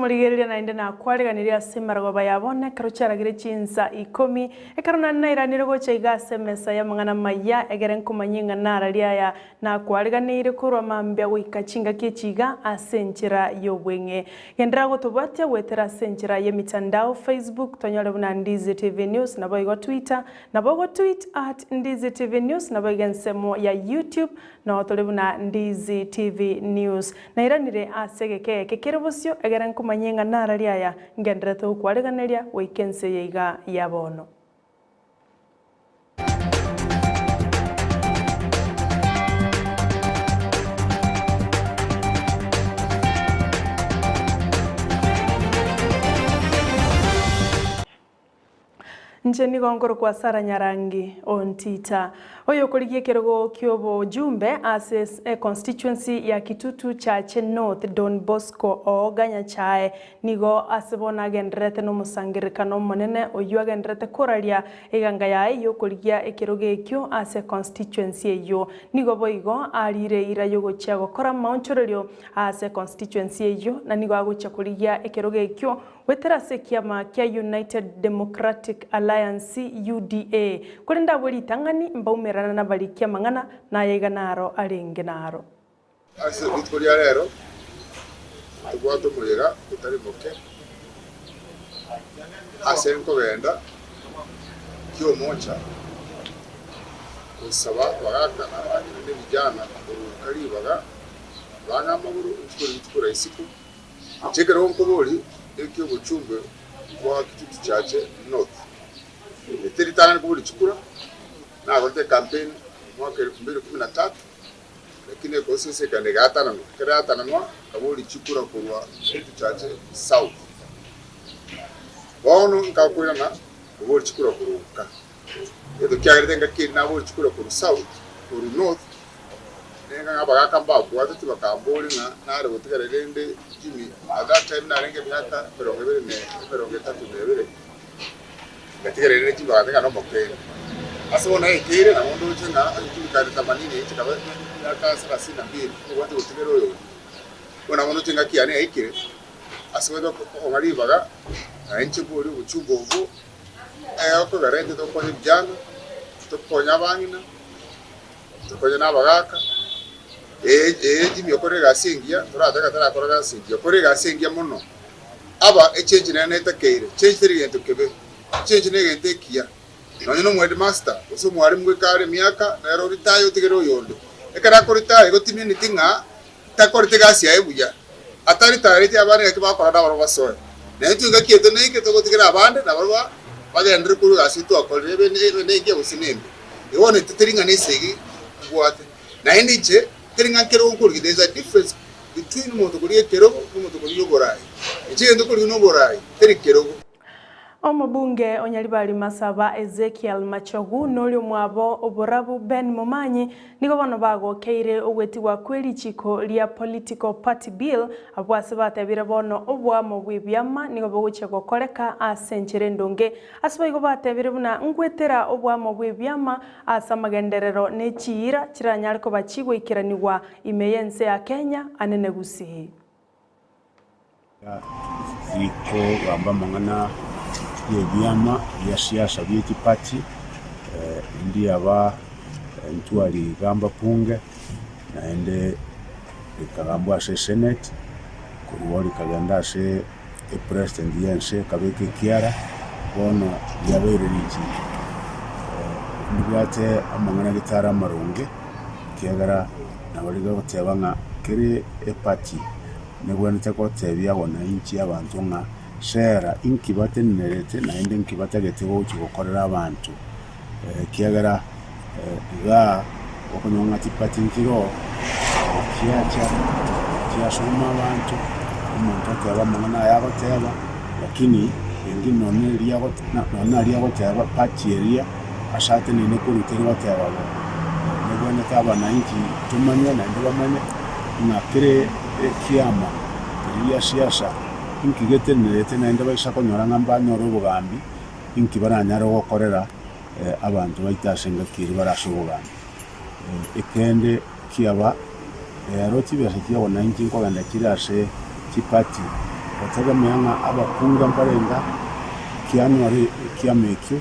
omorigereria naende nakwareganirie ase emarogoba ya bono ekero chiaragire chinsa ikomi, ekero naende nairanire gocha iga ase emesa y'amang'ana amaya, egere nkomanyie ng'a nararia aya nakwareganeire korwa mambia goika chingaki echi iga ase enchera y'obweng'e. Genderera gotobwatia goetera ase enchera y'emitandao, Facebook, tonyore buna Ndizi TV News, naboigo Twitter, nabo ogotweet at Ndizi TV News, naboigo ensemo ya YouTube, noo tore buna Ndizi TV News. Nairanire ase egeka eke kere bosio, egere nkomanyie ng'a narari aya ngendererete gokwareganeria goika ense eye iga ya bono. Inche nigo nkorokwa Sara Nyarangi Ontita, oyokorigia ekerogo ki'obojumbe ase econstituency ya Kitutu Chache North Don Bosco Ooga Nyachae nigo ase bono agendererete nomosangererekano omonene oyio agendererete koraria eganga yaye y'okorigia ekerogo ekio ase econstituency eyio. Nigo boigo arire eira y'ogochia gokora amaonchorerio ase econstituency eyio na nigo agochia korigia ekerogo ekio Goetera ase ekiama kia United Democratic Alliance, UDA. Korende abwo ritang'ani mbaumerana nabariki amang'ana, na ayaiga naro arenge naro. Ase rituko ria rero tobwate omoyega otari moke ase nkogenda ki'omocha gosaba abagaka na abang'ina na ebijana koruka ribaga bang'e amagoro rituko rituko raisiko. Inche ekero nkoboria eki obochumbe bwa Kitutu Chache North, ete ritang'ani koboria chikura, nakorete ecampaign mwaka elfu mbili kumi na tatu, lakini econstituency ekagenda egatananwa, ekero yatananwa nkaboria chikura korwa Kitutu Chache South. Bono nkakoirana koboria chikura korwa nka, egento kiagerete engaki eria naboria chikura korwa South, korwa North, Nigo ng'a abagaaka mbabwateti bakamboria ng'a nare gotigara rende Jimmy, at that time narenge emiaka emerongo ebere na emerongo etato na ebere, ngatigara rende Jimmy bagateba ng'a nomokeene. Ase bono naekeire nabo ndoche ng'a onye Jimmy kare themanini inche nkaba emiaka thelathini na mbili, nobwate gotigera oyonde. Bono nabo ndoche engaki yane yaikire, ase goeta kong'a ribaga, na inche mborie obochumbe obwo, okogera intwe tokonye vijana, tokonye abang'ina. Tokonye nabagaaka, ee, ee, Jimmy okore egasi engiya, toratake tarakora gasi engiya, okore egasi engiya mono. Aba echange nere netakeire, change teri gento kebe, change negento ekiya. Nonye na omoheadmaster gose omwalimu goika are emiaka nere oritaya otigere oyonde. Ekero akoritaya igo timineti ng'a takoreti egasi yaye buya. Ataritaretie abande ng'aki bakora nabarabwo basoe. Na intwe engaki yaito neike togotigera abande nabarabwo bagenderere korwa egasi eyio twakorire ebe ebe nengiya gose nembe. Igo bono intwe teri ng'a nesegi tobwate. Naende inche teri ng'a nkerogo nkorigia, there is a difference between omonto okorigia ekerogo na omonto okorigia oborai. Inche egento nkorigia noborai, teri kerogo. Omobunge o Nyaribari Masaba Ezekiel Machogu na oria omwabo oborabu Ben Momanyi nigo bono bagokeire ogwetigwa kwe richiko ria Political Party Bill abwo ase batebire bono oboamo bw'ebiama nigo bogochia gokoreka ase enchera endonge. Ase boigo batebire buna ngwetera oboamo bw'ebiama ase amagenderero ne chiira chiranyare koba chigoikeranigwa ime y'ense ya Kenya anene Gusii. Rikogamba amang'ana y'ebiama bia siasa bie chiparty, ndiaba ntwarigamba bunge, naende rikagambwa ase esenate, korwa oo rikagenda ase epresident y'ense ekabeka ekiara, bono riabeire richiko. Ndibwate amang'ana gete are amaronge, ekiagera nabo rigoteba ng'a kere eparty. Negwenerete gotebia wananchi abanto ng'a sera inki batenenerete naende inki batagete gochia gokorera abanto, ekiagera igaa okonyora ng'a chipati nchiroo, chiacha chiasoma abanto, omonto oteba amang'ana aya agoteba, lakini engine nonye eria nonye naria agoteba party eria ase ateneine korwa teri goteba bo. Negwenerete abananchi tomanye naende bamanye ng'a kere. Ekiama keria gia siasa inki getenenerete naende baisa konyora ng'a mbanyore obogambi, inki baranyare gokorera abanto baito ase engaki eria bare ase obogambi. Ekende kiaba, rero chibesa chia wananchi nkogenda chire ase chiparty. Gotegemea ng'a abakunga mbarenga kianyora ekiama ekio,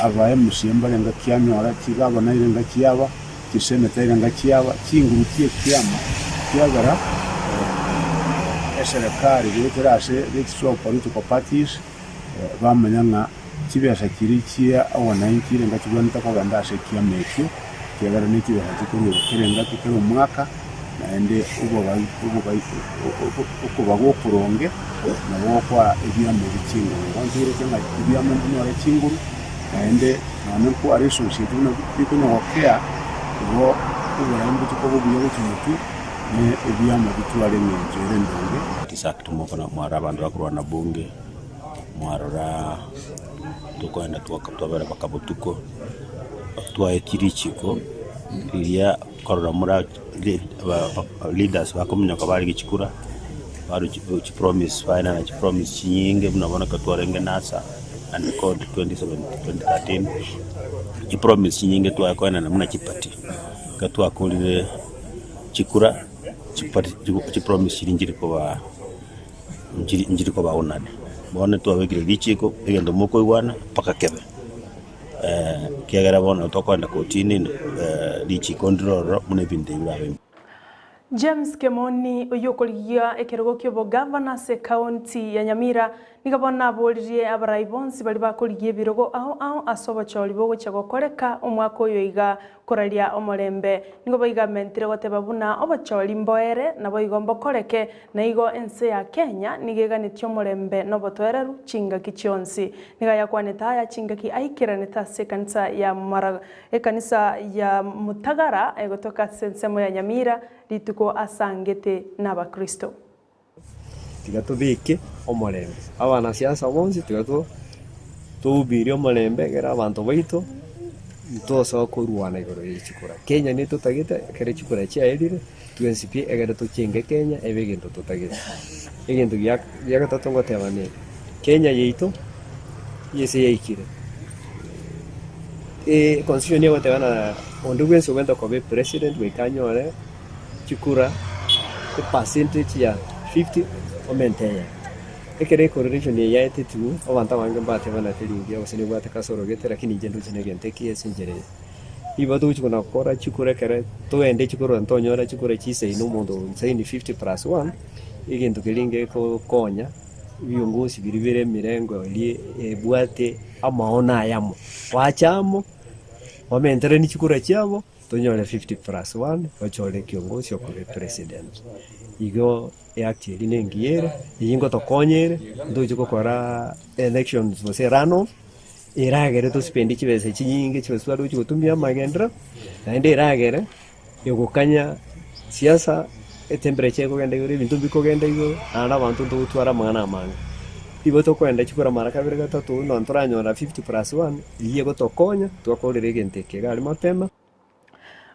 aba MCA mbarenga kianyora, chigavana irenga chiaba, chiseneta irenga chiaba, chinguru chi'ekiama kiagera eserekari goetera ase registrar of political parties bamanya ng'a chibesa chiria chia wananchi irenga chibwenerete kogenda ase ekiama ekio, ekiagera ne chibesa chikorwa kera engaki kera omwaka, naende okobaga okoronge nabo gokoa ebiama ebi chinguru. Igo ntegerete ng'a ebiama mbinyore chinguru, naende nonye nkware esociety buna bikonya gokea, igo oboraia mbotuko obuya gochia motwe, ne ebiama bitware eng'encho ere endonge. Isaac Tumoko na mwarora abanto bakorwana bunge, mwarora tokoenda twabera mpaka botuko, twaetie richiko riria korora mora leaders bakominyoka bare chikura, barwa chipromise baenana chipromise chinyinge buna bono ekero twarenge NASA and CORD 2013, chipromise chinyinge tware koenana buna chiparty, ekero twakorire chikura. Chipromise chiria nchiri koba nchiri koba honored. Bono twabekire richiko egento mokoigwana mpaka kebe, ekiagera bono tokoenda kotini richiko ndire ororo buna ebinto ebi birabe. James Kemoni oyio okorigia ekerogo ki'obogavana ase ekaunti ya Nyamira Nigo bono naboririe abarai bonsi baria bakorigia ebirogo ao ao ase obochori bogochia gokoreka omwaka oyo iga koraria omorembe. Nigo baigamentire goteba buna obochori mboere naboigo mbokoreke, na igo ense ya Kenya nigo eganetie omorembe na obotoereru chingaki chionsi. Nigo ayakwanete aya chingaki aikeranete ase ekanisa ya ekanisa ya Mutagara egotoka ase ensemo ya Nyamira rituko asangete nabakristo. Tiga tobeke omorembe, abanasiasa bonsi tiga tohubirie omorembe ekero abanto baito ntosoa korwana igoro ye chikura. Kenya nigo totagete ekero chikura chiaerire twensi pi ekero tochenge Kenya ebe egento totagete. Egento gia gatato ngoteba nere, Kenya yaito ase yaikire, constitution egoteba ng'a onde bwensi obwenerete koba epresident goika anyore. chikura epercentage ya 50 omente eyemo. Ekero ecorrelation eye yaetetigwe, abanto abange mbatebanete ringiya gose nebwate kasoro gete lakini inche ndoche negento ekiya ase enchera eye. Nigo togochi kona gokora chikura ekere togende chikura ntonyora chikura chisaini omonto osaini 50 plus one, egento keria ngegokonya ebiongozi biria bire emerengo eria ebwate amaono ayamo, bache amo, bamenteranie chikura chiabo. Tonyore 50 plus one ochore ekiongosi okobe president. Igo eact eria nengiya ere, eyio ngotokonya ere, ntoche gokora elections gose runoff, eragere tospend chibesa chinyinge chibesa tware gochi gotumia amagenderero, naende eragere egokanya siasa etemperature ekogenda igoro, ebinto mbikogenda igoro, naende abanto ntogotwara amang'ana amange. Igo tokoenda chikura mara kabere gatato buna ntoranyora 50 plus one, eyio egotokonya twakorera egento eke iga aria mapema.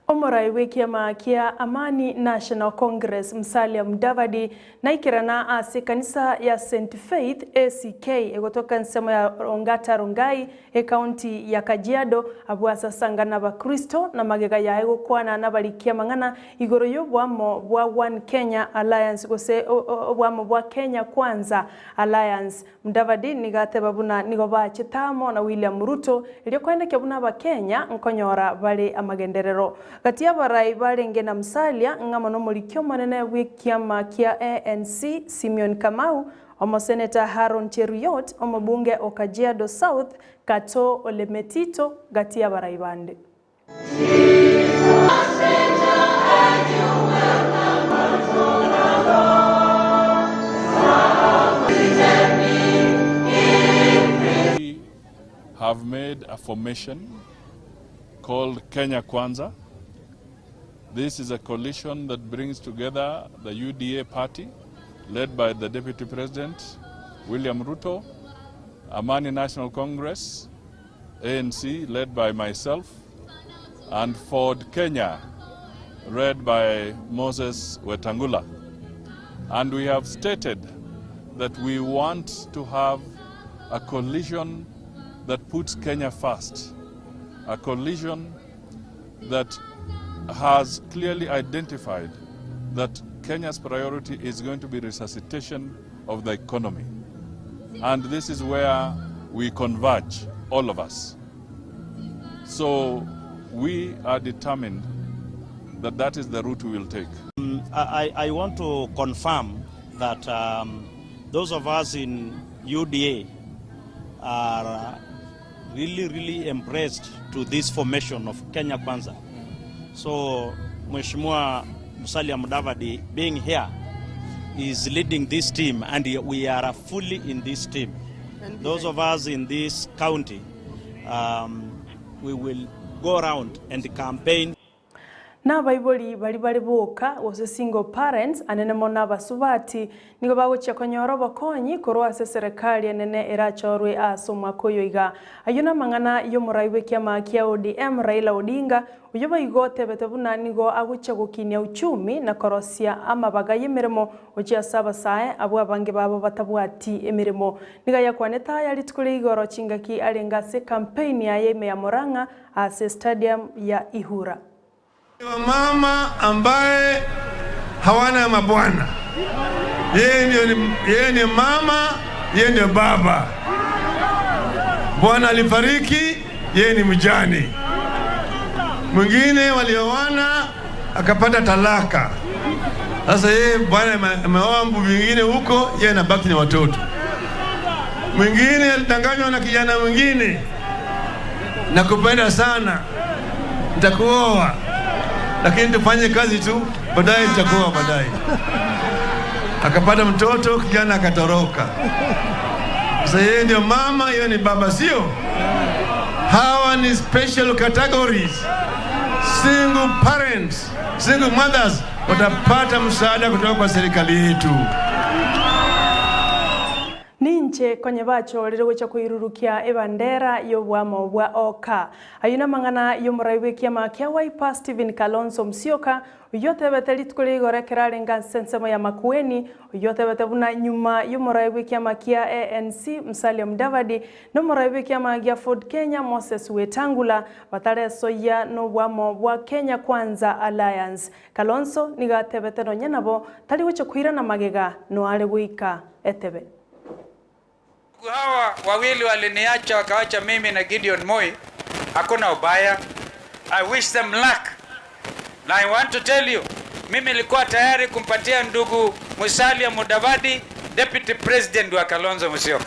Omorai bw'ekiama kia Amani National Congress Musalia Mudavadi naikerana ase ekanisa ya St Faith ACK egotoka ensemo ya Ongata Rongai Ekaunti ya Kajiado abwo ase asangana abakristo na magega yaye gokwana nabariki amang'ana igoro y'oboamo bwa One Kenya Alliance gose oboamo bwa Kenya Kwanza Alliance. Mudavadi nigo ateba buna nigo bachete amo na William Ruto erio koenekia buna abakenya nkonyora bare amagenderero. Gati y'abarai barenge na Musalia ng'amo nomoriki omonene bw'ekiama kia ANC Simeon Kamau, Omoseneta Haron Cheruiyot, omobunge o Kajiado South, Katoo Ole Metito, gati y'abarai bande. We have made a formation called Kenya Kwanza. This is a coalition that brings together the UDA party, led by the Deputy President, William Ruto, Amani National Congress, ANC, led by myself, and Ford Kenya, led by Moses Wetangula. And we have stated that we want to have a coalition that puts Kenya first, a coalition that has clearly identified that Kenya's priority is going to be resuscitation of the economy. And this is where we converge, all of us. So we are determined that that is the route we will take. I want to confirm that those of us in UDA are really, really impressed to this formation of Kenya Kwanza. So Mheshimiwa Musalia Mudavadi being here is leading this team, and we are fully in this team. Those of us in this county, we will go around and campaign. Nabaibori bari bare boka gose single parents anene mono abasubati nigo bagochia konyora obokonyi korwa ase serikali enene erachorwe ase omwaka oyo iga. Aywo na amang'ana ya omorai bwa ekiama kia ODM Raila Odinga oyo boigo otebete buna nigo agochia gokinia uchumi na korosia amabaga ya emeremo gochia ase abasae abwo abange babo batabwati emeremo. Niga yakwanete aya rituko ria igoro chingaki arenge ase campaign yaye ime ya Murang'a ase stadium ya Ihura. Mama ambaye hawana mabwana, yeye ni mama, yeye ndio baba. Bwana alifariki, yeye ni mjane. Mwingine walioana akapata talaka. Sasa yeye bwana ameoa mbu mwingine huko, yeye anabaki na watoto. Mwingine alidanganywa na kijana mwingine, nakupenda sana, nitakuoa lakini tufanye kazi tu, baadaye nitakuoa baadaye. Akapata mtoto, kijana akatoroka. Sasa yeye ndio mama, yeye ni baba, sio? Hawa ni special categories, single parents, single mothers watapata msaada kutoka kwa serikali yetu. Ninche konye bachorire gocha koirurukia ebandera y'obwamo bwa Oka. Ayo na amang'ana y'omorai bwa ekiama kia Wiper Stephen Kalonzo Musyoka oyo otebete rituko ria igoro ekero arenge ase ensemo ya Makueni oyo otebete buna nyuma y'omorai bwa ekiama kia ANC Musalia Mudavadi na omorai bwa ekiama gia Ford Kenya Moses Wetangula bataresoyia na obwamo bwa Kenya Kwanza Alliance. Kalonzo nigo atebete nonya nabo tari gocha koirana magega noare goika etebe. Hawa wawili waliniacha wakawacha mimi na Gideon Moi, hakuna ubaya. I wish them luck. Na I want to tell you, mimi nilikuwa tayari kumpatia ndugu Musalia Mudavadi deputy president wa Kalonzo Musyoka.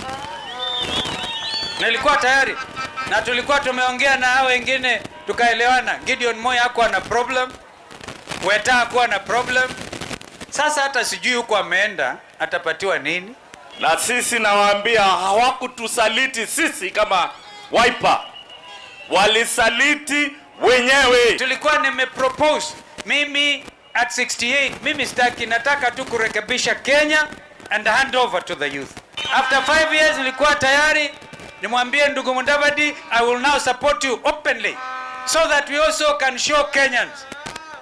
Nilikuwa tayari na tulikuwa tumeongea na hao wengine tukaelewana. Gideon Moi hakuwa na problem, Weta hakuwa na problem. Sasa hata sijui huko ameenda atapatiwa nini. Na sisi nawaambia hawakutusaliti sisi kama Wiper, walisaliti wenyewe. Tulikuwa nimepropose mimi at 68, mimi sitaki, nataka tu kurekebisha Kenya and hand over to the youth. After 5 years nilikuwa tayari nimwambie ndugu Mudavadi, I will now support you openly so that we also can show Kenyans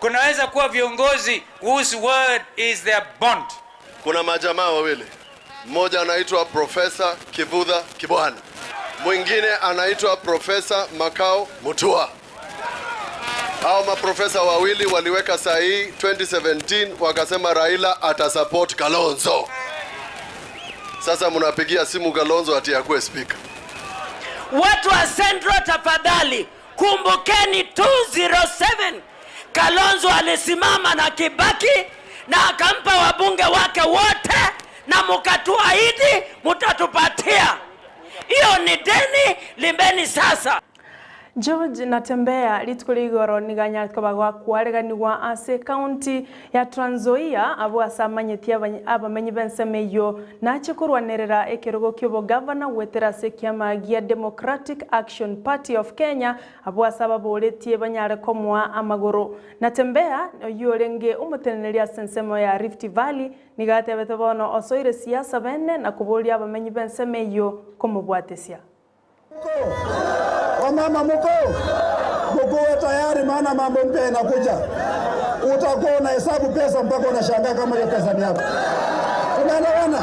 kunaweza kuwa viongozi whose word is their bond. Kuna majamaa wawili, mmoja anaitwa Profesa Kivutha Kibwana, mwingine anaitwa Profesa Makau Mutua. Hao maprofesa wawili waliweka sahihi 2017 wakasema Raila atasupport Kalonzo. Sasa mnapigia simu Kalonzo ati akuwe speaker. Watu wa Central tafadhali, kumbukeni 207 Kalonzo alisimama na Kibaki na akampa wabunge wake wote, na mukatuahidi mutatupatia. Hiyo ni deni, limbeni sasa. George Natembeya rituko ria igoro niga koba gwakwariganigwa ase county ya Trans Nzoia abo ase amanyetie abamenyi b'ensemo eywo nache korwanerera ekerogo kia obogavana gwetera ase ekiama gia Democratic Action Party of Kenya abo ase ababoretie banyare komoa amagoro. Natembeya oywo orenge omoteneneri ase ensemo ya Rift Valley niga atebete bono osoire siasa bene na koboria abamenyi b'ensemo eywo komobwatesia. Wamama muko mukuwe tayari, maana mambo mpya inakuja. Utakuwa unahesabu pesa mpaka unashangaa kama hiyo pesa ni yako. Tunaelewana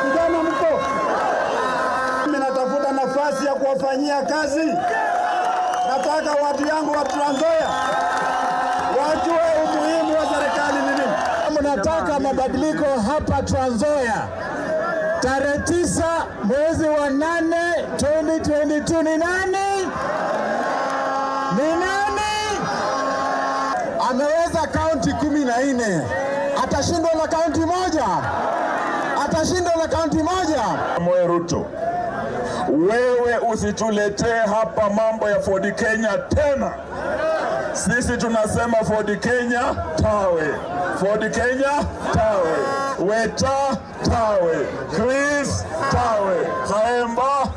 vijana? Mko mimi natafuta nafasi ya kuwafanyia kazi. Nataka watu yangu wa Trans Nzoia wajue umuhimu wa serikali ni nini. Mnataka mabadiliko hapa Trans Nzoia. Tarehe 9 mwezi wa 8 2022 ni nani? Ni nani? Ameweza kaunti 14, atashindwa na kaunti moja? Atashindwa na kaunti moja? Samoei Ruto, wewe usituletee hapa mambo ya Ford Kenya tena. Sisi tunasema Ford Kenya tawe, Ford Kenya tawe, Weta tawe, Chris tawe, Khaemba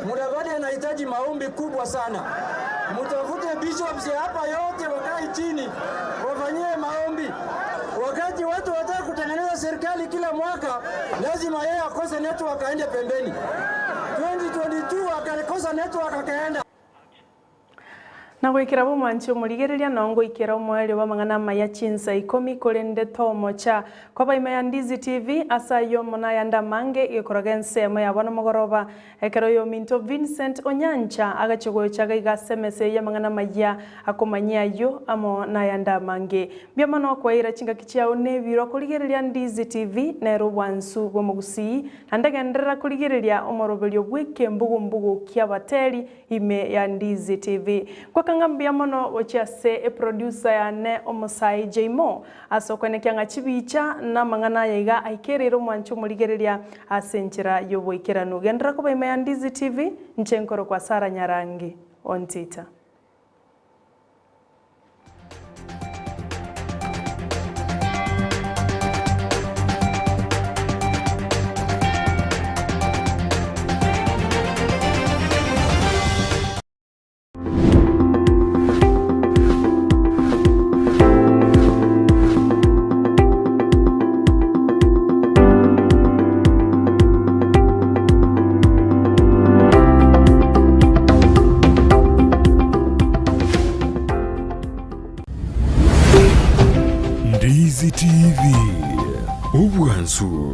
Mudavadi anahitaji maombi kubwa sana. Mtafute bishops hapa yote wakae chini wafanyie maombi. Wakati watu wataka kutengeneza serikali kila mwaka, lazima yeye akose network aende pembeni. 2022 akakosa network akaenda. Na gwikira bomwanchi omorigereria nongo ikera omoerio bw'amang'ana amaya chinsa 10 korende tomocha kwabaima ya Ndizi TV ase aywo mono ayande amange gekoraga ensemo yabo nomogoroba ekero oyo ominto Vincent Onyancha agachi gocha iga ase emesa eye amang'ana amaya akomanyia aywo amo na ayande amange. Mbuya mono okwaira chingaki chiao na ebiro korigereria Ndizi TV nero obwansu bwa omogusii naende genderera korigereria omoroberio bwa ekembugumbugu kia abateri ime ya Ndizi TV. Kwakanga mbuya mono gochia ase eproducer yane omosai Jmo ase okwenekia ng'a chibicha na amang'ana aya iga aikereire omwancho omorigereria ase enchera ya oboikeranu. Genderera koba ime ya Ndizi TV, inche nkorokwa Sarah Nyarangi Ontita. Ndizi TV, obwansu.